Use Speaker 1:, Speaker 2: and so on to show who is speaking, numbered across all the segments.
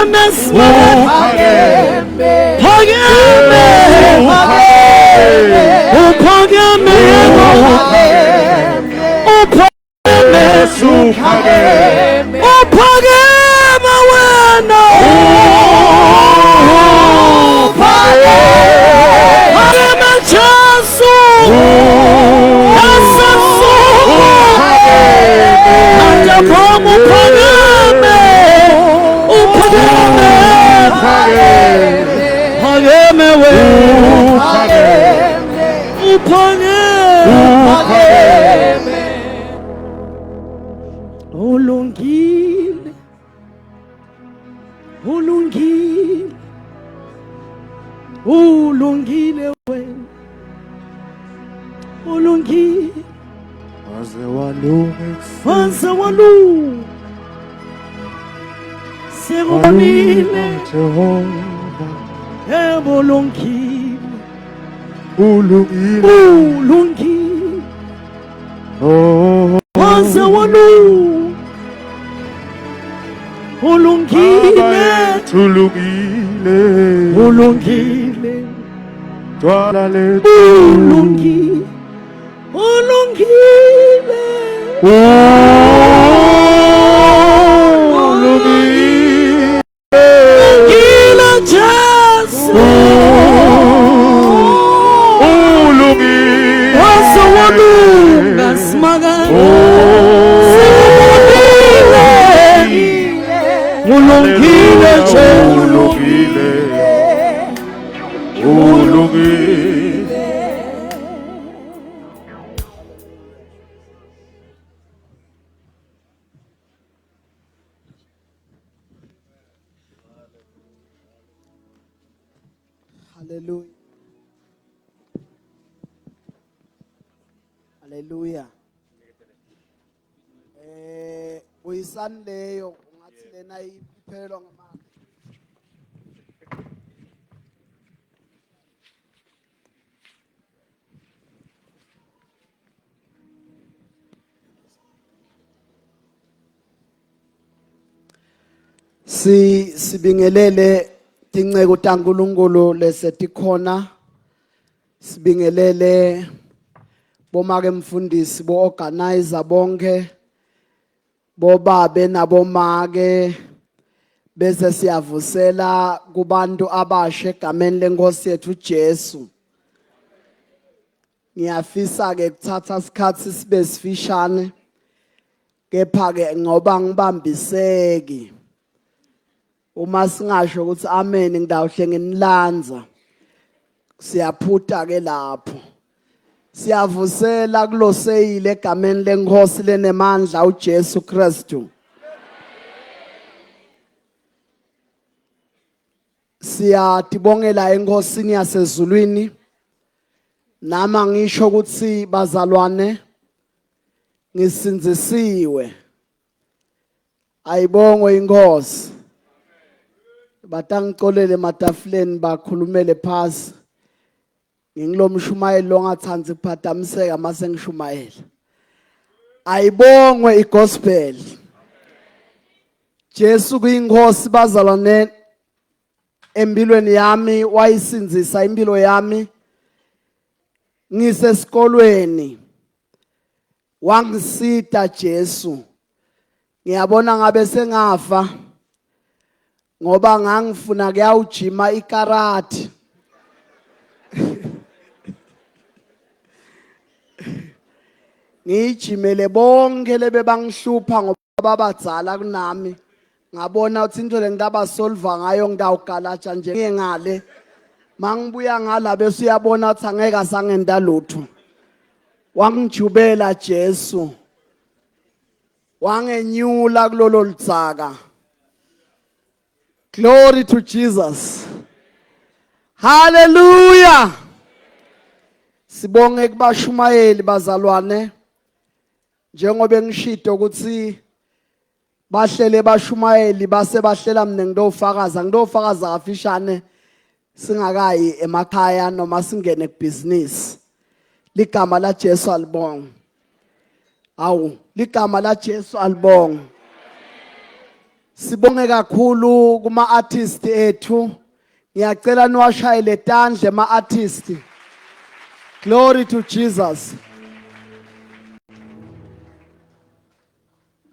Speaker 1: Uphakeme
Speaker 2: Uphakeme.
Speaker 1: Phakeme. Uphakeme yebo. Uphakeme.
Speaker 2: Uphakeme.
Speaker 1: Uphakeme wena. Phakeme Jesu. Yasesuku. Ajaphoma uphakeme. Uphakeme. Phakeme wena. Uphakeme. Ulungile. Ulungile. Ulungile wena. Ulungile.
Speaker 2: Waze walunga
Speaker 1: Waze walunga. Sekubonile
Speaker 2: Jehova
Speaker 1: yebo ulungile.
Speaker 2: ulungile
Speaker 1: Ulungile.
Speaker 2: oh
Speaker 1: Waze walunga. Ulungile.
Speaker 2: Baba ulungile
Speaker 1: Ulungile.
Speaker 2: Dwala lethu
Speaker 1: Ulungile. Ulungile.
Speaker 2: ulungile
Speaker 1: Ulungile Jesu.
Speaker 2: ulungile
Speaker 1: Waze walunga Simakade. Sikubonile. Ulungile Jesu.
Speaker 2: ulungile ulungile
Speaker 3: Hallelujah. Hallelujah. Eh buyisani leyo ungathi lena iphelelwa ngamandla. Si sibingelele tinceku taNkulunkulu lesetikhona sibingelele bomake mfundisi bo organizer bonke bobabe nabomake bese siyavusela kubantu abasha egameni lenkosi yethu Jesu ngiyafisa ke kuthatha isikhathi sibe sifishane kepha ke ngoba ngibambiseki uma singasho ukuthi amen ngidawuhle nginilanza siyaphuta ke lapho siyavusela kuloseyile egameni lenkosi lenemandla uJesu Kristu siyatibongela enkosini yasezulwini nama ngisho ukuthi bazalwane ngisindzisiwe Ayibongwe inkosi. Batangicolele ematafuleni bakhulumele phasi. Ngingilomshumayeli longathanzi kuphatamiseka mase ngishumayela. Ayibongwe igospel. Jesu kuyinkosi bazalwane empilweni yami wayisinzisa impilo yami ngisesikolweni wangisita Jesu ngiyabona ngabe sengafa ngoba ngangifuna kuyawujima ikarate ngiyijimele bonke lebebangihlupha ngoba babadzala kunami ngabona ukuthi into lengitabasolva ngayo ngitawugalaja nje ngiye ngale mangibuya ngala bese uyabona ukuthi angeke asangenta lutho wangijubela Jesu wangenyula kulolo ludzaka glory to Jesus hallelujah sibonge kubashumayeli bazalwane njengoba ngishito ukuthi bahlele bashumayeli base bahlela mina ngidofakaza ngidofakaza kafishane singakayi emakhaya noma singene kubhizinisi ligama la Jesu alibonga awu ligama la Jesu alibonga. Sibonge kakhulu kuma artist ethu. Ngiyacela niwashayele tandla ema artist. Glory to Jesus.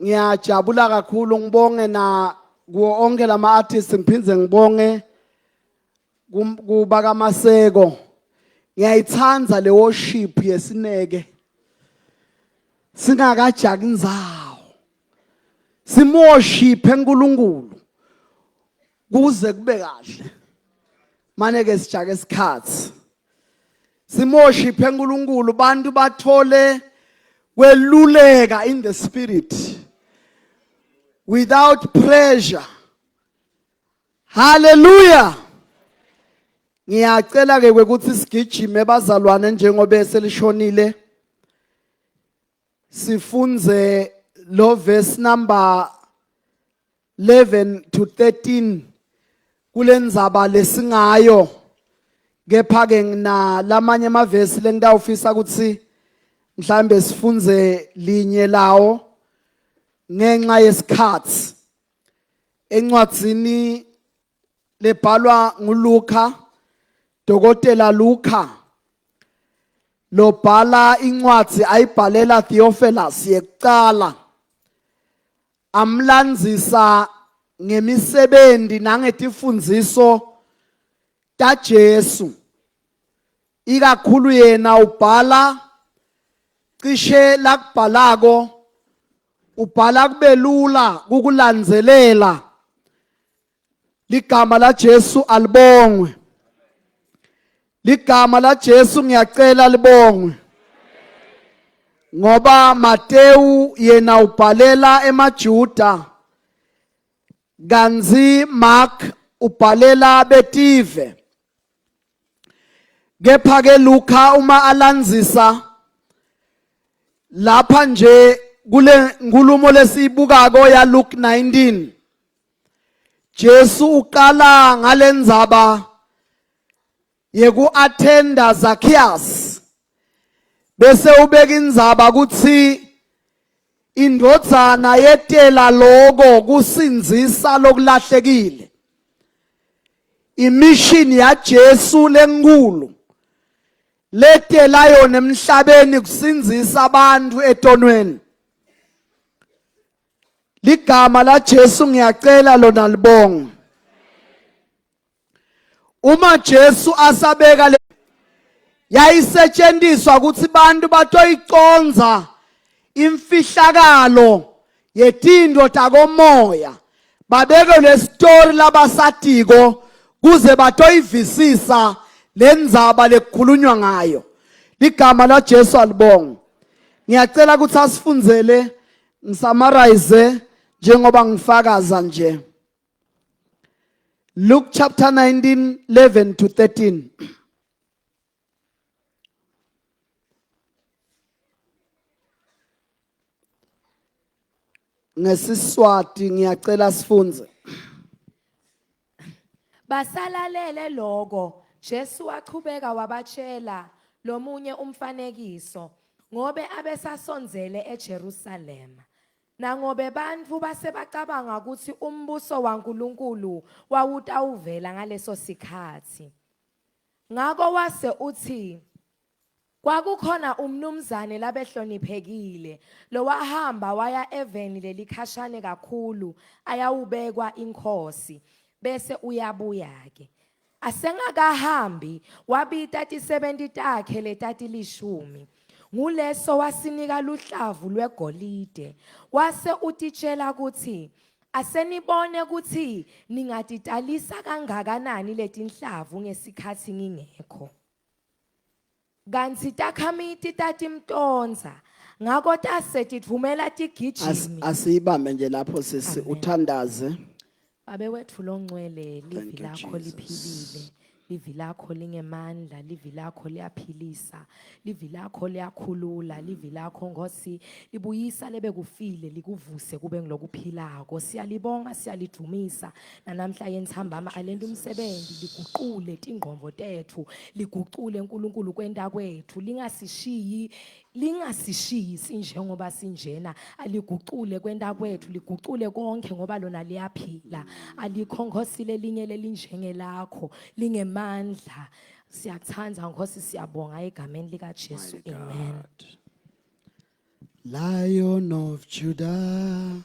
Speaker 3: Ngiyajabula kakhulu ngibonge na kuwo onke lama artists ngiphindze ngibonge kuba kaMaseko. Ngiyayithanda le worship yesineke. Singakajaki indzawo. Simworship eNkulunkulu kuze kube kahle. Mane ke sijake isikhathi. Simworship eNkulunkulu bantu bathole kweluleka in the spirit without pressure. Hallelujah. Ngiyacela ke ukuthi sigijime bazalwane njengoba selishonile. Sifunze lo verse number 11 to 13 kulendzaba lesingayo kepha ke ngina lamanye amavesi lengitawufisa ukuthi mhlambe sifunze linye lawo ngenxa yesikhathi encwadzini lebhalwa nguLuka Dokotela Luka lobhala incwadzi ayibhalela Theophilus yekucala amlandzisa ngemisebenzi nangetifundziso taJesu ikakhulu yena ubhala cishe lakubhalako ubhala kubelula kukulandzelela ligama la Jesu alibongwe ligama la Jesu ngiyacela libongwe ngoba Matewu yena ubhalela emaJuda kantsi Mark ubhalela betive kepha ke Luka uma alandzisa lapha nje kule nkulumo lesiyibukako ya Luke 19 Jesu uqala ngalendzaba yekuattenda Zacchaeus bese ubeka indzaba kutsi indvodzana yetela loko kusindzisa lokulahlekile imission yaJesu lenkulu letela yona emhlabeni kusindzisa abantu etonweni ligama la Jesu ngiyacela lona libonga Uma Jesu asabeka le yayisetshenziswa ukuthi bantu batoyiconza imfihlakalo yetinto takomoya babeke lesitori labasatiko kuze batoyivisisa lendzaba lekukhulunywa ngayo ligama la Jesu alibonga ngiyacela ukuthi asifundzele ngisummarize njengoba ngifakaza nje Luke chapter 19 11 to 13 Ngesiswati ngiyacela sifunze
Speaker 4: Basalalele lokho Jesu wachubeka wabatshela lomunye umfanekiso ngobe abesasondzele eJerusalema Nangobe bantfu base bacabanga kutsi umbuso waNkulunkulu wawutawuvela ngaleso sikhatsi. Ngako wase utsi, Kwakukhona umnumzane labehloniphekile lowahamba waya eveni lelikhashane kakhulu ayawubekwa inkhosi, bese uyabuya-ke. Asengakahambi, wabita tisebenti takhe letatilishumi. Nguleso wasinika luhlavu lwegolide, wase utitjela kutsi, Asenibone kutsi ningatitalisa kangakanani letinhlavu ngesikhatsi ngingekho. Kantsi takhamiti tatimtondza, ngako tase titfumela tigijimi.
Speaker 3: Asiyibambe nje lapho sisi uthandaze.
Speaker 4: Babe wetfu longcwele, livi lakho liphilile. Livi lakho lingemandla, livi lakho liyaphilisa, livi lakho liyakhulula, livi lakho Nkosi libuyisa lebekufile likuvuse kube ngilokuphilako. Siyalibonga, siyalidvumisa nanamhla yentsambama alenta umsebenzi liguqule tingqondo tetfu, ligucule uNkulunkulu kwenta kwetfu, lingasishiyi Lingasishiyi sinjengoba sinjena, aligucule kwenta kwethu, ligucule konke ngoba lona liyaphila. Alikho Nkosi lelinye lelinjengelakho, lingemandla. Siyakuthanda Nkosi, siyabonga egameni lika Jesu. Amen.
Speaker 3: Lion of Judah,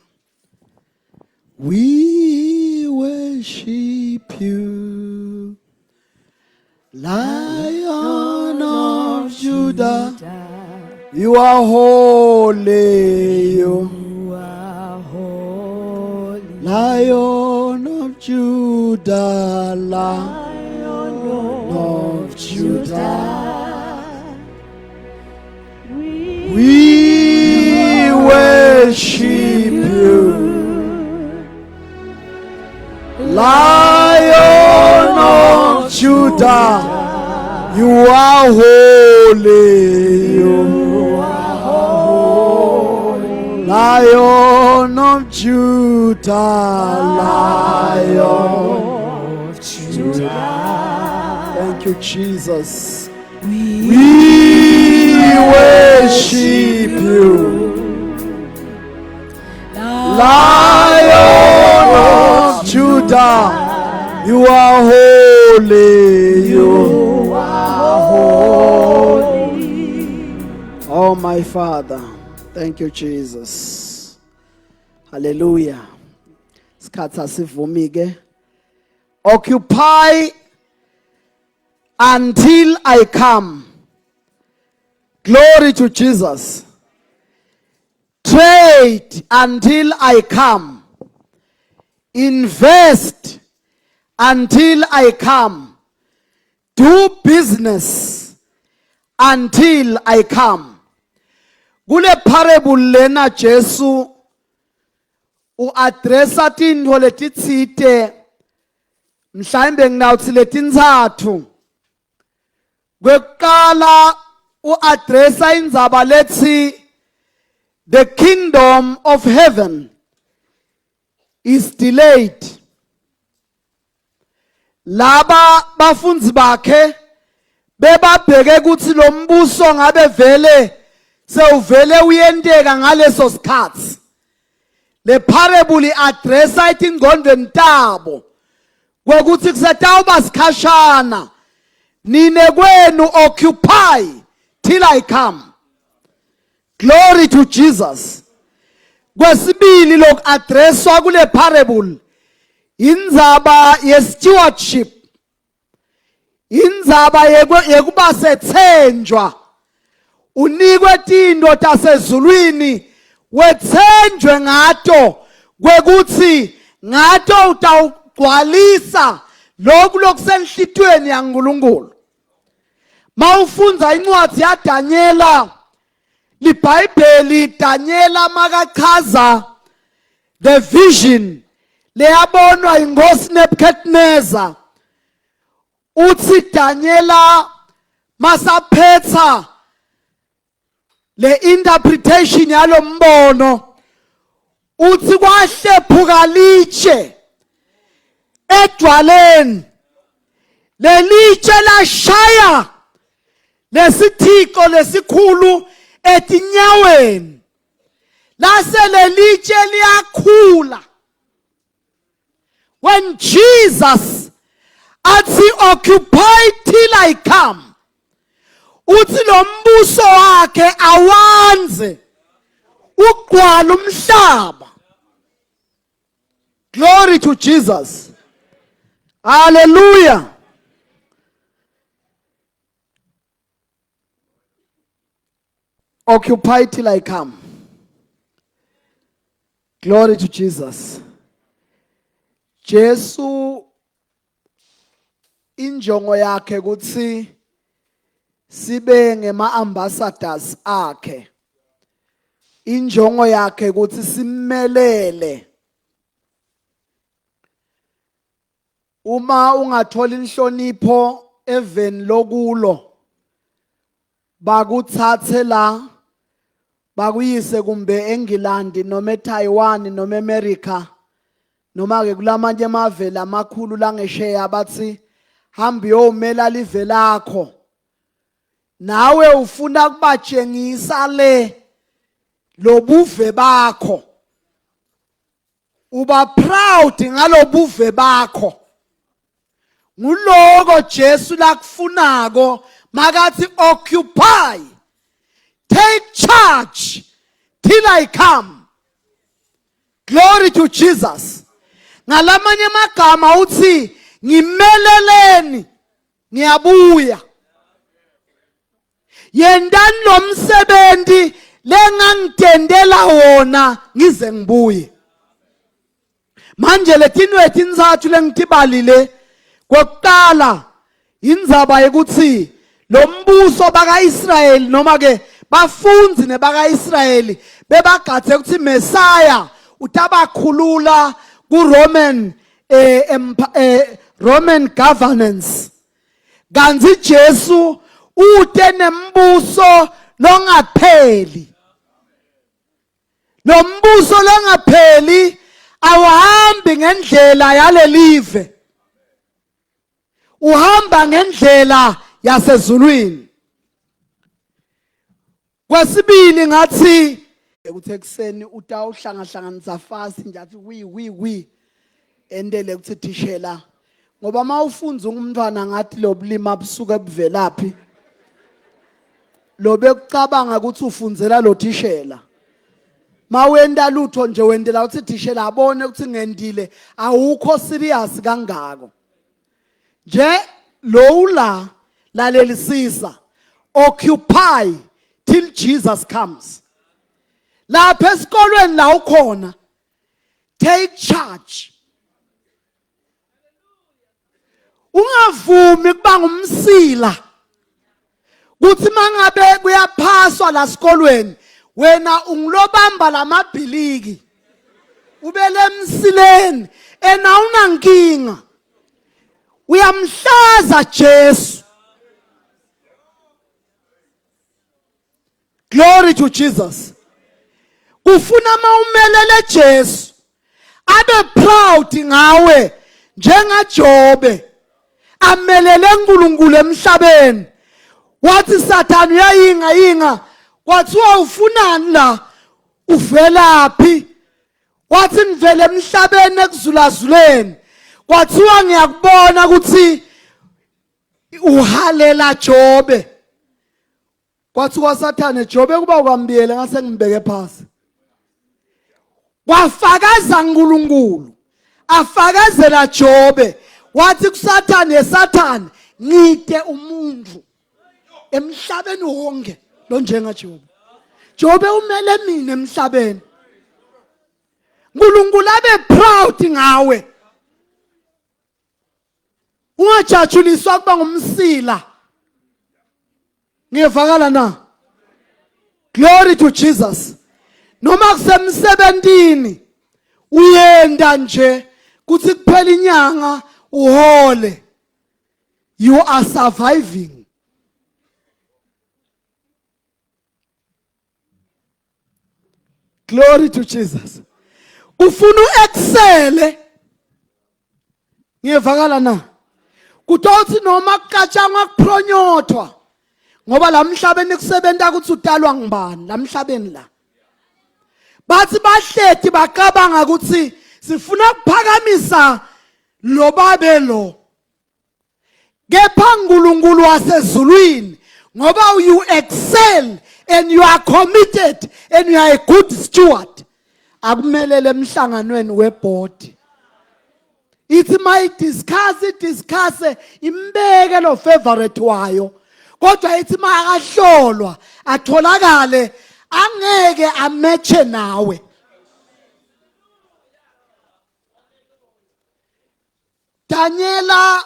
Speaker 3: we worship you. Lion of Judah, you are holy.
Speaker 4: You are holy.
Speaker 3: Lion of Judah, Lion of Judah, we worship you. Lion of Judah, you are holy. You are holy. Lion of Judah, Lion
Speaker 4: of Judah.
Speaker 3: Thank you, Jesus. We worship you. Lion of Judah, you are holy. You
Speaker 4: are holy.
Speaker 3: Oh, my Father. Thank you, Jesus. Hallelujah. Sikhathi asivumi ke. Occupy until I come. Glory to Jesus. Trade until I come. Invest until I come. Do business until I come. Kule parable lena Jesu uaddressa tintfo letitsite mhlawumbe nginawuthi letintsatfu. Kwekuqala uaddressa indzaba lethi the kingdom of heaven is delayed. Laba bafundzi bakhe bebabheke ukuthi lo mbuso ngabe vele sewuvele uyenteka ngaleso sikhathi. Le parable iaddressa etingcondweni tabo kwekuthi kusetawuba sikhashana nine kwenu occupy till I come. Glory to Jesus. Kwesibili lokuaddresswa kule parable indzaba ye stewardship. Indzaba yekuba sethenjwa. Unikwe tinto tasezulwini wethenjwe ngato kwekuthi ngato utawugcwalisa lokhu lokusenhlitweni yaNkulunkulu. Mawufundza incwadi yaDanyela liBhayibheli Danyela makachaza the vision leyabonwa inkosi Nebuchadnezzar uthi Danyela masaphetha le interpretation yalombono uthi kwahlephuka litshe edwaleni lelitshe lashaya lesithixo lesikhulu etinyaweni lase lelitshe liyakhula. When Jesus athi occupy till I come, uthi lo mbuso wakhe awanze ugcwala umhlaba. Glory to Jesus. Hallelujah. Occupy till I come. Glory to Jesus. Jesu injongo yakhe kutsi sibe ngema ambassadors akhe. Injongo yakhe kutsi simmelele. Uma ungathola inhlonipho eveni lokulo bakuthathe la bakuyise kumbe eNgilandi noma eTaiwan noma eAmerica noma ke kulamanye amave lamakhulu langesheya bathi hamba uyomela live lakho. Nawe ufuna kubatshengisa le lobuve bakho. Uba proud ngalobuve bakho. Nguloko Jesu lakufunako makathi occupy take charge till I come. Glory to Jesus. Ngalamanye amagama uthi ngimeleleni ngiyabuya. Yentani lo msebenzi lengangitendela wona ngize ngibuye. Manje letinwe tintsatfu lengitibalile kokuqala indzaba yokuthi lo mbuso bakaIsrayeli noma ke bafundzi nebakaIsrayeli bebagadze ukuthi Messiah utabakhulula ku Roman eh, eh, Roman governance kanti Jesu ute nembuso longapheli Lo mbuso longapheli awuhambi ngendlela yalelive. Uhamba ngendlela yasezulwini. Kwesibili ngathi ukuthi ekuseni utawuhlangahlanganisa fast nje athi wi wi wi endele ukuthi thishela ngoba uma ufunza umntwana ngathi lo bulima busuke buvelaphi lo bekucabanga ukuthi ufunzela lo thishela mawenta lutho nje wentela ukuthi thishela abone ukuthi ngendile awukho serious kangako nje lowula lalelisisa occupy till Jesus comes lapha esikolweni la ukhona take charge ungavumi kuba ngumsila kuthi mangabe kuyaphaswa la sikolweni wena ungilobamba lamabhiliki ubele emsileni ena unankinga uyamhlaza Jesu Glory to Jesus. Kufuna mawumelele Jesu abe proud ngawe njengaJobe amelele uNkulunkulu emhlabeni. Wathi Sathane uyayinga yinga kwathiwa ufunani la uvelaphi wathi ngivele emhlabeni ekuzulazuleni kwathiwa ngiyakubona ukuthi uhalela Jobe Kwathi kwaSathane Jobe kuba ukwambiyele ngase ngibeke phasi. Kwafakaza uNkulunkulu. Afakazela Jobe wathi kuSathane yeSathane ngide umuntu emhlabeni wonke lo njenga Jobe. Jobe umele mina emhlabeni. uNkulunkulu abe proud ngawe. Ungajatshuliswa kuba ngumsila. Ngiyevakala na? Glory to Jesus. Noma kusemsebentini uyenda nje kuthi kuphela inyanga uhole. You are surviving. Glory to Jesus. Ufuna uexcele. Ngiyevakala na? Kutothi noma kucatshangwa kupronyothwa ngoba la mhlabeni kusebenta ukuthi utalwa ngubani la mhlabeni la. Bathi bahleti bacabanga ukuthi sifuna ukuphakamisa lo babe lo kepha uNkulunkulu wasezulwini ngoba you excel and you are committed and you are a good steward akumelele emhlanganweni webhodi ithi mayidiscuss idiscuss imbeke lo favorite wayo kodwa ithi makahlolwa atholakale angeke amatche nawe Daniela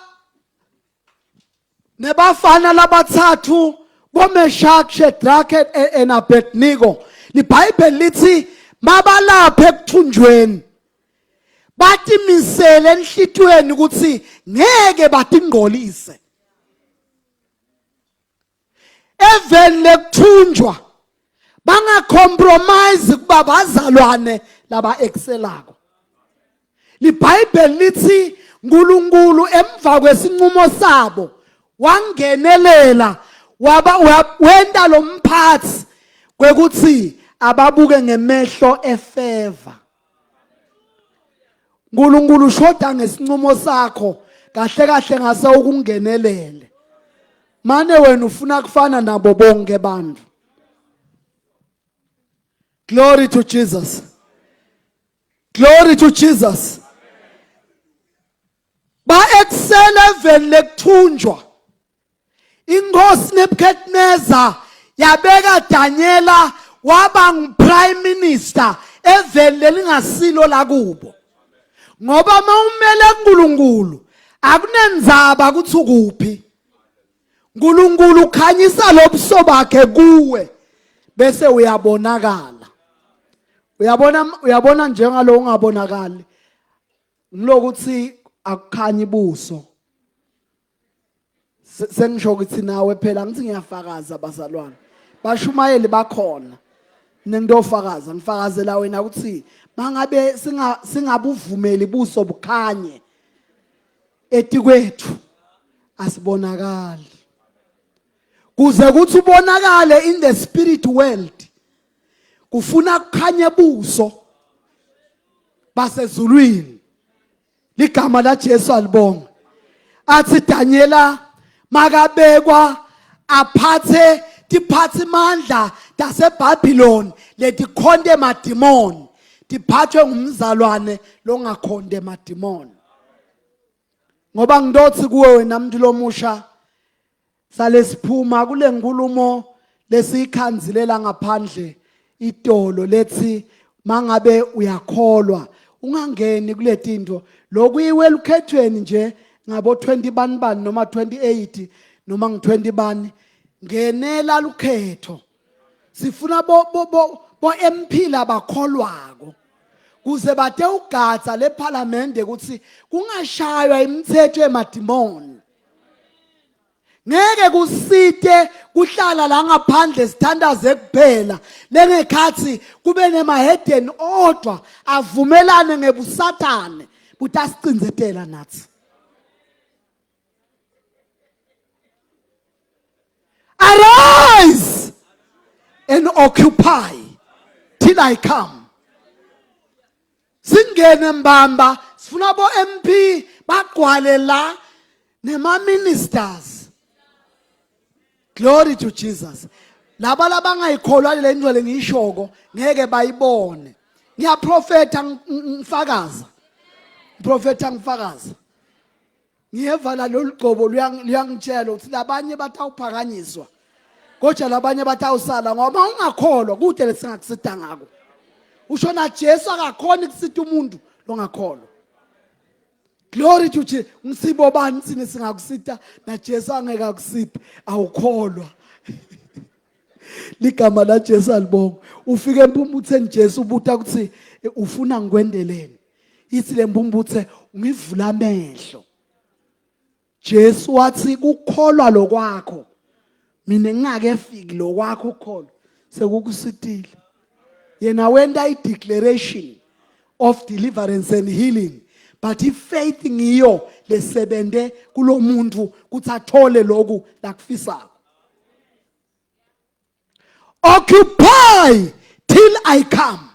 Speaker 3: nebafana labathathu boMeshach, Shadrach and Abednego. LiBhayibheli lithi mabalapha ekuthunjweni batimisele enhlitweni ukuthi ngeke batingcolise. Eveni lekuthunjwa bangacompromise kuba bazalwane laba excelako. LiBhayibheli lithi uNkulunkulu emva kwesinqumo sabo wangenelela Waba wenta lo mphathi kwekuthi ababuke ngemehlo efeva. uNkulunkulu ushoda ngesinqumo sakho kahle kahle ngase ukungenelele. Mane wena ufuna kufana nabo bonke abantu. Glory to Jesus. Glory to Jesus. Ba excel eveni lekuthunjwa. Inkosi Nebuchadnezzar yabeka Daniela waba ngu-prime minister eveni lelingasilo lakubo. Ngoba mawumele uNkulunkulu akunenzaba ukuthi ukuphi. uNkulunkulu ukhanyisa lobuso bakhe kuwe bese uyabonakala. Uyabona uyabona njengalo ungabonakali. Ngilokuthi akukhanyi buso. Sengisho ukuthi nawe phela ngithi ngiyafakaza bazalwane. Bashumayeli bakhona. Mina ngidofakaza ngifakazela wena ukuthi mangabe singa singabuvumeli buso bukhanye etikwethu asibonakali kuze kuthi ubonakale in the spirit world kufuna kukhanye buso basezulwini ligama la Jesu alibonga athi Daniela makabekwa aphathe tiphathimandla taseBabylon letikhonte emadimoni tiphathwe ngumzalwane longakhonte emadimoni ngoba ngidothi kuwe wena muntu lomusha sale siphuma kule nkulumo lesiyikhanzile la ngaphandle itolo lethi mangabe uyakholwa ungangeni kule tinto lokuyiwe elukhethweni nje ngabo 20 bani bani noma 28 noma ngu 20 bani ngenela lukhetho sifuna bo bo bo, bo MP labakholwako kuze bate ugadza lephalamende ukuthi kungashaywa imithetho emadimoni ngeke kusite kuhlala la ngaphandle sithandaze kuphela lengekhathi kube nemahedeni odwa avumelane ngebusathane butasicindzetela nathi arise and occupy till I come singene mbamba sifuna bo MP bagcwale la nema ministers glory to Jesus laba labangayikholwa le nto lengiyishoko ngeke bayibone ngiyaprofetha ngifakaza profetha ngifakaza ngiyevala lolu gcobo luyangitshela ukuthi labanye batawuphakanyiswa kodwa labanye batawusala ngoba ungakholwa kude lesingakusida ngako usho na Jesu akakhona kusita umuntu longakholwa glory to Jesus ngisibo bani sine singakusita na Jesu angeke akusiphe awukholwa ligama la Jesu alibonga ufike empumputheni Jesu ubuta ukuthi ufuna ngikwendeleni ithi lempumputhe ungivula amehlo Jesu wathi kukholwa lokwakho mina ngingakefiki lokwakho ukukholwa sekukusitile yena wenta i-declaration of deliverance and healing but i-faith ngiyo lesebente kulomuntu ukuthi athole lokhu lakufisako occupy till I come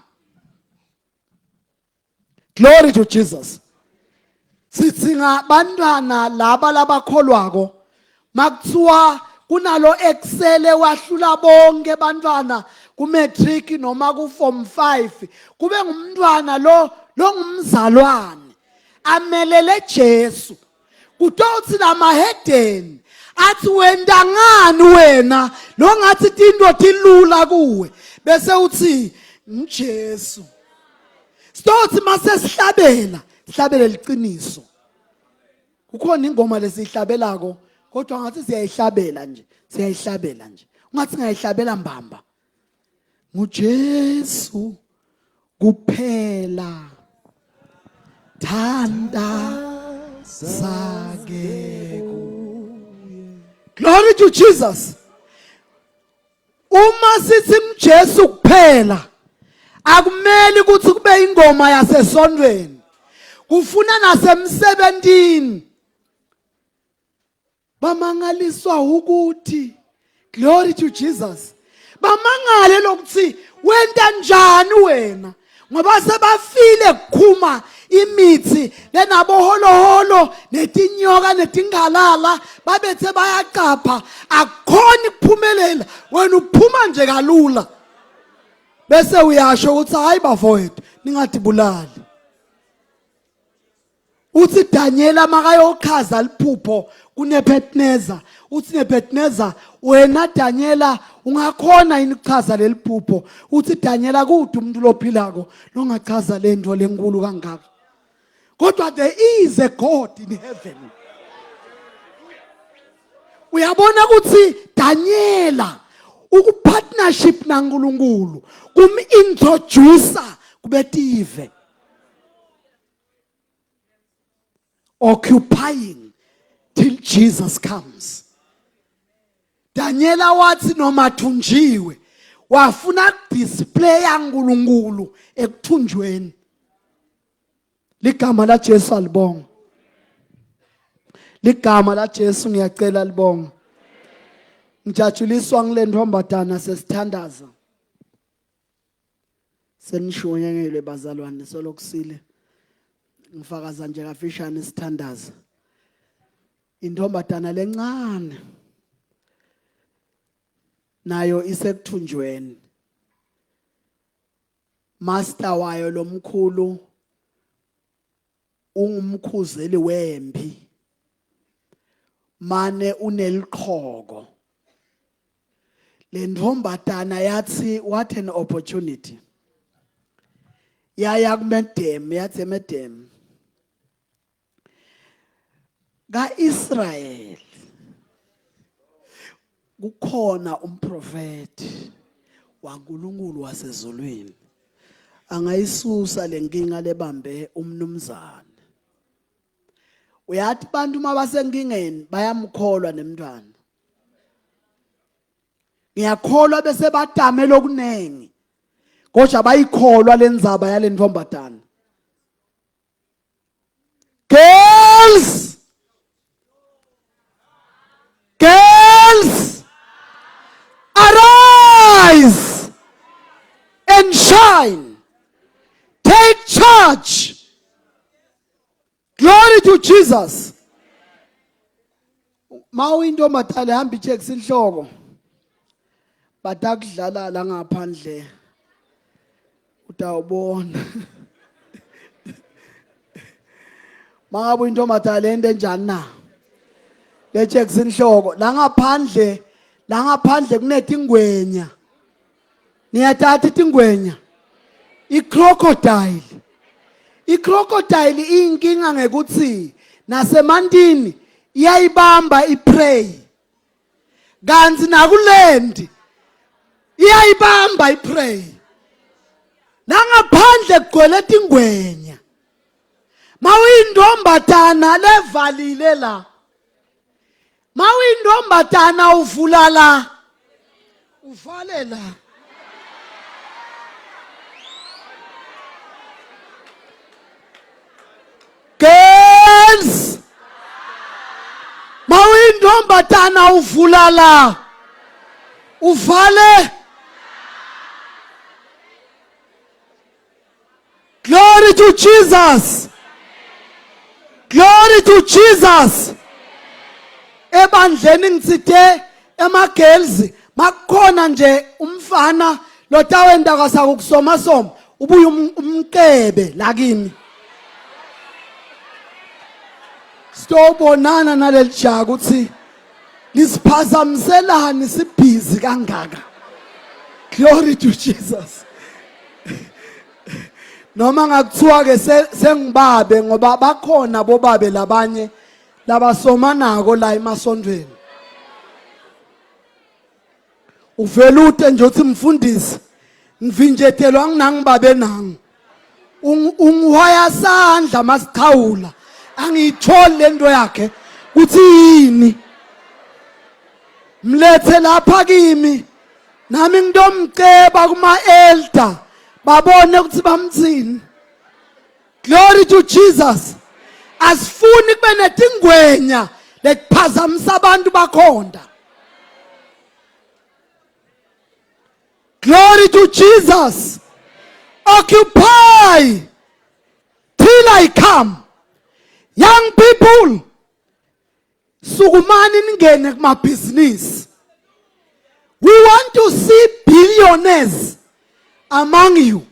Speaker 3: Glory to Jesus. Sithi ngabantwana laba labakholwako makuthiwa kunalo eksele wahlula bonke bantwana ku matric noma ku form 5 kube ngumntwana lo longumzalwane amelele Jesu kutothi lamahedeni athi wenta ngani wena lo ngathi tinto tilula kuwe bese uthi ngiJesu sitothi mase sihlabela sihlabele liqiniso kukhona ingoma lesiyihlabelako kodwa ngathi siyayihlabela nje siyayihlabela nje ungathi singayihlabela mbamba nguJesu kuphela thanda sake glory to Jesus uma sithi mJesu kuphela akumeli ukuthi kube ingoma yasesontweni kufuna nasemsebentini bamangaliswa ukuthi Glory to Jesus. Bamangale lokuthi wenta njani wena ngoba sebafile kukhuma imithi lenaboholoholo netinyoka netingalala babethe bayaqapha akukhoni kuphumelela wena uphuma nje kalula bese uyasho ukuthi hayi bafowethu ningadibulali Uthi Daniela makayochaza liphupho kuNebukadnezar uthi Nebukadnezar wena Daniela ungakhona yini ukuchaza leli phupho uthi Daniela kude umuntu lophilako longachaza lento lenkulu kangaka kodwa there is a God in heaven uyabona ukuthi Daniela ukupartnership naNkulunkulu kumintroduce kubetive occupying till Jesus comes. Daniela wathi noma thunjiwe wafuna kudisplaya uNkulunkulu ekuthunjweni. Ligama la Jesu alibonga. Ligama la Jesu ngiyacela libonga. Ngijatshuliswa ngile ntombazana sesithandaza. Senishunyayelwe bazalwane solokusile. Ngifakaza nje kafishane isithandaza. Intombazana lencane nayo isekuthunjweni. Master wayo lomkhulu ungumkhuzeli wempi mane uneliqhoko lentombatana yathi what an opportunity yaya kumedem yathi emedem kaIsrael kukhona umprofeti waNkulunkulu wasezulwini angayisusa lenkinga lebambe umnumzane uyathi abantu uma basenkingeni bayamkholwa nemntwana ngiyakholwa bese batame lokunengi kodwa bayikholwa lenzaba yalentombazana Girls! Girls! Arise and shine. Take charge. Glory to Jesus. Mawuyintombazane hamba icheck inhloko. Batakudlala la ngaphandle. Utawubona. Mangabe uyintombazane lento enjani na? Lecheck inhloko la ngaphandle la ngaphandle kunetingwenya. Niyathatha itingwenya. Icrocodile. Icrocodile iyinkinga ngekuthi nasemantini iyayibamba iprey. Kanti nakuland iyayibamba iprey. Nangaphandle kugcwele tingwenya. Mawuyintombatana levalile la. Mawuyintombatana uvula la. Uvale la. Girls. Mawuyintombatana uvula la. Uvale. Glory to Jesus. Glory to Jesus. Ebandleni ngitsite ema girls makukhona nje umfana lotawenta kasakusoma soma ubuye um, umqebe la kimi. Sitobonana naleli jaka ukuthi lisiphazamiselani sibhizi kangaka. Glory to Jesus. noma ngakuthiwa ke sengibabe ngoba bakhona bobabe labanye labasomanako la emasontweni uvela ute nje uthi mfundisi ngivinjetelwa nginangibabe nangu ungihwaya sandla masichawula angiyitholi lento yakhe kuthi yini mlethe lapha kimi nami ngitomceba kuma elder babone ukuthi bamthini glory to Jesus asifuni kube netingwenya lekuphazamisa abantu bakhonda. Glory to Jesus. Occupy till I come. Young people, sukumani ningene kumabhizinisi. We want to see billionaires among you.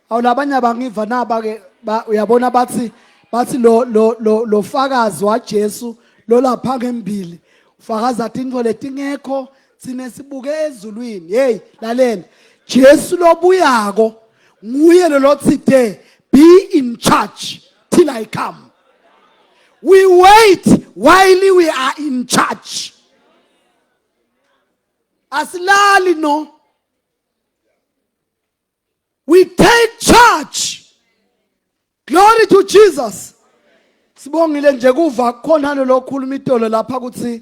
Speaker 3: Awulabanye abangiva naba ke uyabona bathi bathi lo lo lo lo fakazi waJesu lo lapha ngembili ufakaza tintfo letingekho thina sibuke ezulwini. Hey, lalela, Jesu lobuyako nguye lo lotsite be in charge till I come. We wait while we are in charge. Asilali no. We take charge. Glory to Jesus. Sibongile nje kuva khona lokhuluma itolo lapha ukuthi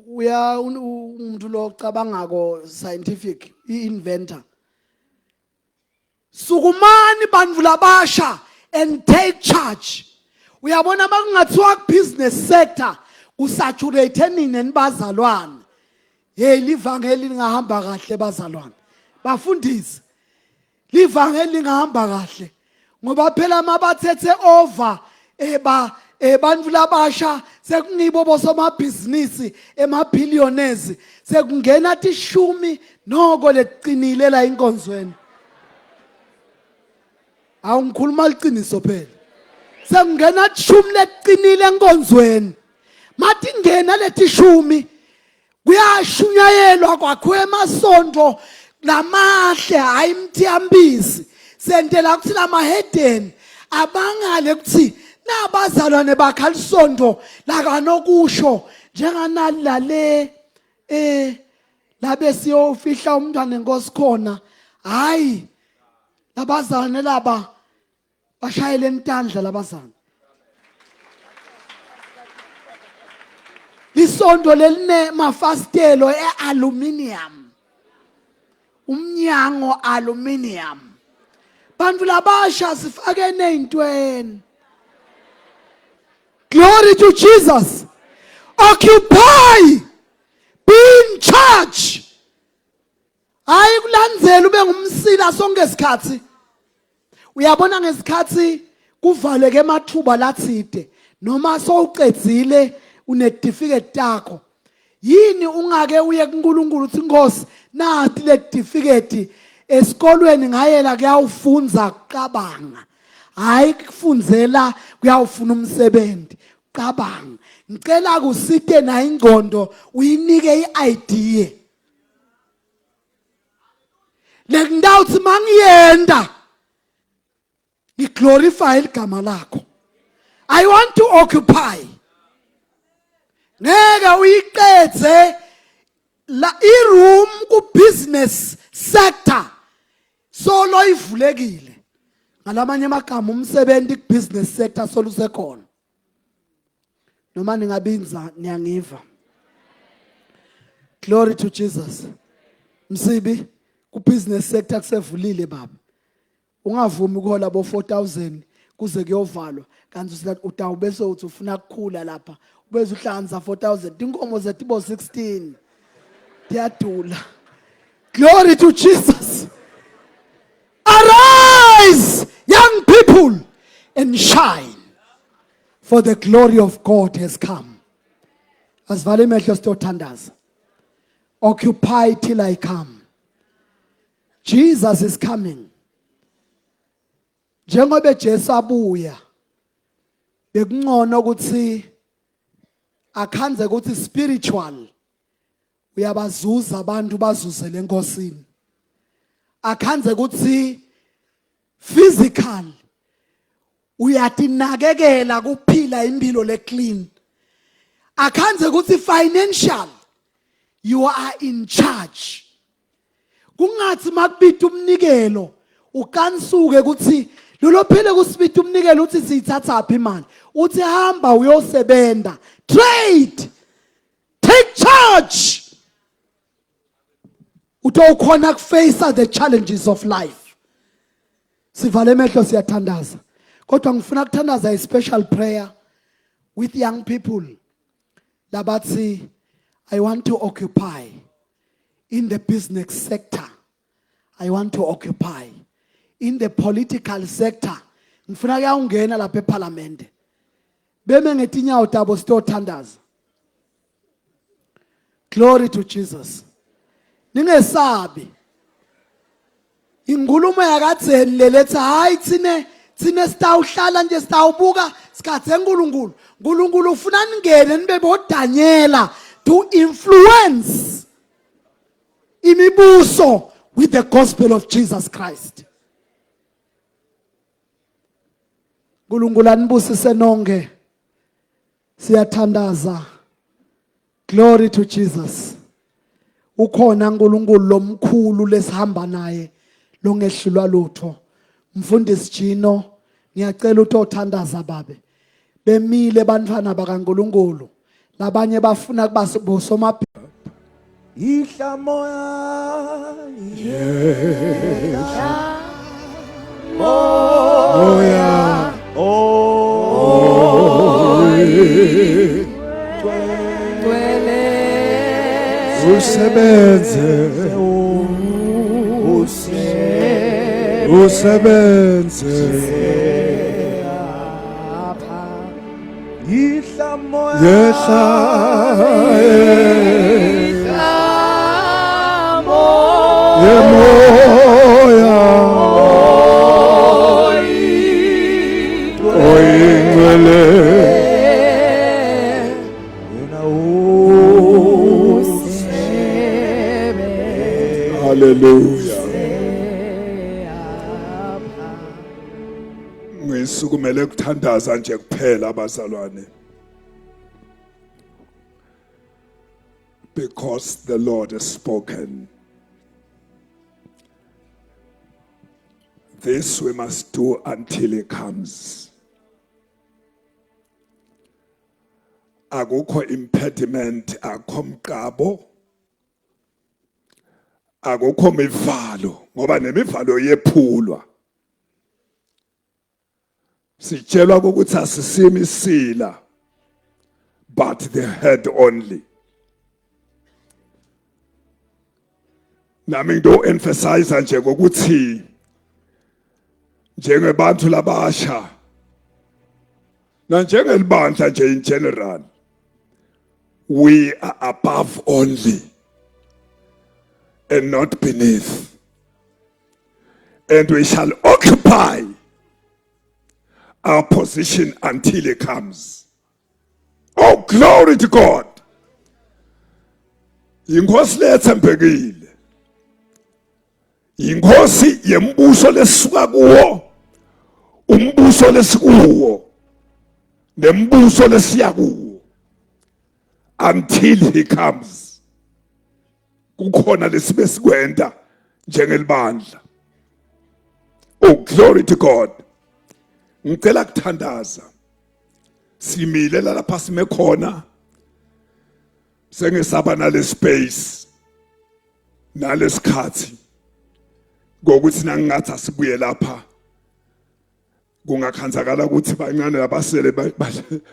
Speaker 3: uya umuntu locabangako scientific i-inventor. Sukumani bantu labasha and take charge. Uyabona makungathiwa business sector kusaturate nini nibazalwane. Hey, livangeli lingahamba kahle bazalwane. Bafundisi, livangeli lingahamba kahle ngoba phela mabathethe over eba ebantfu labasha sekungibo bosomabhizinisi emabillionaires, sekungena tishumi noko letiqinile la inkonzweni. Awungikhuluma liqiniso phela, sekungena tishumi letiqinile enkonzweni. Matingena letishumi kuyashunyayelwa, kwakhiwe emasonto lamahle, hayi imthiyambisi, sentela ukuthi lamahedeni abangale ukuthi nabazalwane bakha lisonto lakanokusho njenganali lale labe siyofihla umntwana enkosi khona. Hayi, labazalwane laba bashayele intandla labazana lisonto leline mafasitelo ealuminium, umnyango aluminium. Bantu labasha sifakene ezintweni. Glory to Jesus. Occupy, be in charge, hayi kulandzela ube ngumsila sonke isikhathi. Uyabona ngesikhathi kuvaleke emathuba latsite noma sowucedzile unetifiketi takho, yini ungake uye kuNkulunkulu uthi, "Inkosi, nati letifiketi esikolweni ngayela kuyawufundza kucabanga, hayi kufundzela kuyawufuna umsebenzi. Cabanga, ngicela kusite na ingqondo uyinike iidea lekundawuthi mangiyenda ngiglorify igama lakho. I want to occupy." Ngeke uyiqedze la iroom ku business sector solo ivulekile. Ngalamanye amagama, umsebenzi ku business sector solo usekhona. Noma ningabinza, niyangiva? Glory to Jesus. Msibi, ku business sector kusevulile baba. Ungavumi ukuhola bo 4000 kuze kuyovalwa, kanti utawube uthi ufuna ukukhula lapha ubeze uhlanganisa 4000. Tinkomo zetibo 16 tiyadula. Glory to Jesus. Arise, young people, and shine, for the glory of God has come. Asivale imehlo sitothandaza. Occupy till I come. Jesus is coming. Njengoba Jesu abuya, bekungcono ukuthi akhanze ukuthi spiritual uyabazuza abantu bazuzele enkosini, akhanze ukuthi physical uyatinakekela kuphila impilo le clean, akhanze ukuthi financial you are in charge. Kungathi makubita umnikelo ukansuke ukuthi lolophele kusibita umnikelo uthi siyithatha phi imali, uthi hamba uyosebenza, trade, take charge, utowukhona kuface the challenges of life. Sivale emehlo siyathandaza, kodwa ngifuna ukuthandaza a special prayer with young people labathi, "I want to occupy." In the business sector, I want to occupy. In the political sector, ngifuna kuyawungena lapha eParliament. Beme ngetinyawo tabo sitothandaza. Glory to Jesus. Ningesabi. Inkulumo yakadzeni leletha hayi thine thine sitawuhlala nje sitawubuka sikhathi eNkulunkulu. uNkulunkulu ufuna ningene nibe boDaniela to influence imibuso with the gospel of Jesus Christ. uNkulunkulu anibusise nonke. Siyathandaza. Glory to Jesus. Ukhona uNkulunkulu lomkhulu lesihamba naye longehlulwa lutho. Mfundisi Gino, ngiyacela ukuthi othandaza babe. Bemile bantwana bakaNkulunkulu. Labanye bafuna kuba bosoma
Speaker 5: Yihla moya yehla
Speaker 2: Moya usebenze usebenze
Speaker 5: Yihla moya
Speaker 2: yehla yemoya oyingcwele
Speaker 5: wena
Speaker 2: haleluya ngisukumele kuthandaza nje kuphela abazalwane because the Lord has spoken this we must do until he comes akukho impediment akho mqabo akukho mivalo ngoba nemivalo yephulwa sitshelwa ukuthi asisimi isila but the head only nami ngito emphasize nje ukuthi njengebantu labasha na njengelibandla nje in general we are above only and not beneath and we shall occupy our position until he comes. Oh, glory to God. Inkosi lethembekile. Inkosi yembuso lesuka kuwo. Umbuso lesikuwo. Nembuso lesiya kuwo. Until he comes. Kukhona lesibe sikwenta njengelibandla. Oh glory to God. Ngicela kuthandaza. Simile lapha sime khona. Sengisaba nale space. Nalesikhathi. Ngokuthi nangingathi asibuye lapha kungakhanzakala ukuthi bancane labasele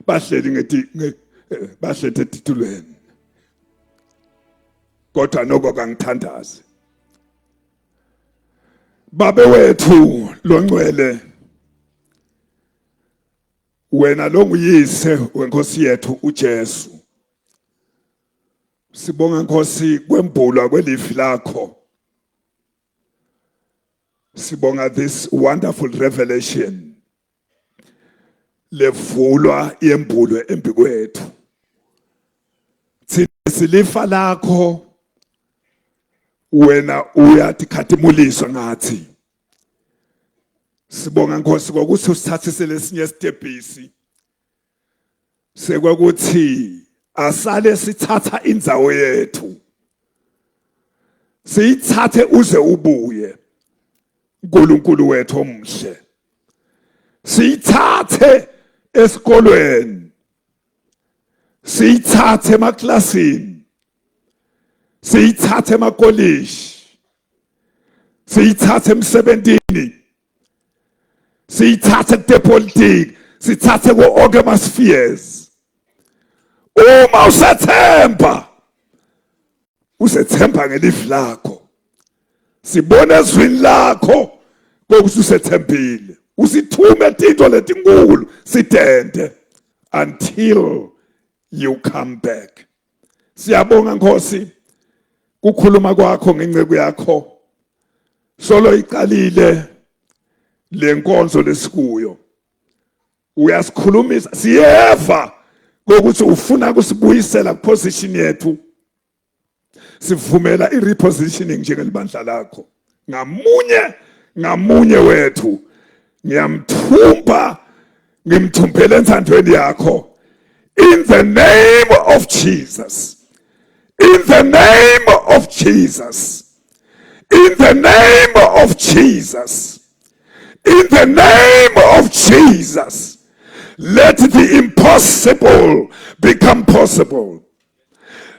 Speaker 2: bahleli ngeti bahleti etitulweni kodwa noko kangithandazi babe wethu longcwele wena longuyise wenkosi yethu uJesu sibonga Nkosi kwembulwa kwelivi lakho sibonga this wonderful revelation levulwa yembulwe embikwethu thina silifa lakho wena uyatikhatimulisa ngathi sibonga Nkosi ngokuthi usithathise lesinye stepisi sekwakuthi asale sithatha indzawo yethu siyithathe uze ubuye uNkulunkulu wethu omuhle siyithathe esikolweni siyithathe emaklasini siyithathe emakolishi siyithathe emsebentini siyithathe kutepolitiki sithathe ku onke ama spheres uma usethemba Usethemba ngelivi lakho. Sibona ezwini lakho kokuthi usethembile. Usithume tinto letinkulu sitente until you come back. Siyabonga Nkosi kukhuluma kwakho ngenceku yakho. Solo iqalile lenkonzo lesikuyo. Uyasikhulumisa siyeva kokuthi ufuna kusibuyisela kuposition yethu. Sivumela i-repositioning njengelibandla lakho. Ngamunye ngamunye wethu ngiyamthumba ngimthumbele enthandweni yakho. In the name of Jesus. In the name of Jesus. In the name of Jesus. In the name of Jesus. Let the impossible become possible.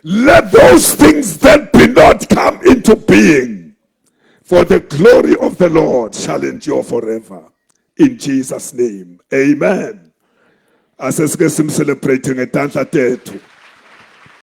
Speaker 2: Let those things that be not come into being. For the glory of the Lord shall endure forever. In Jesus' name. Amen. Asesike simcelebrate ngetandla tethu.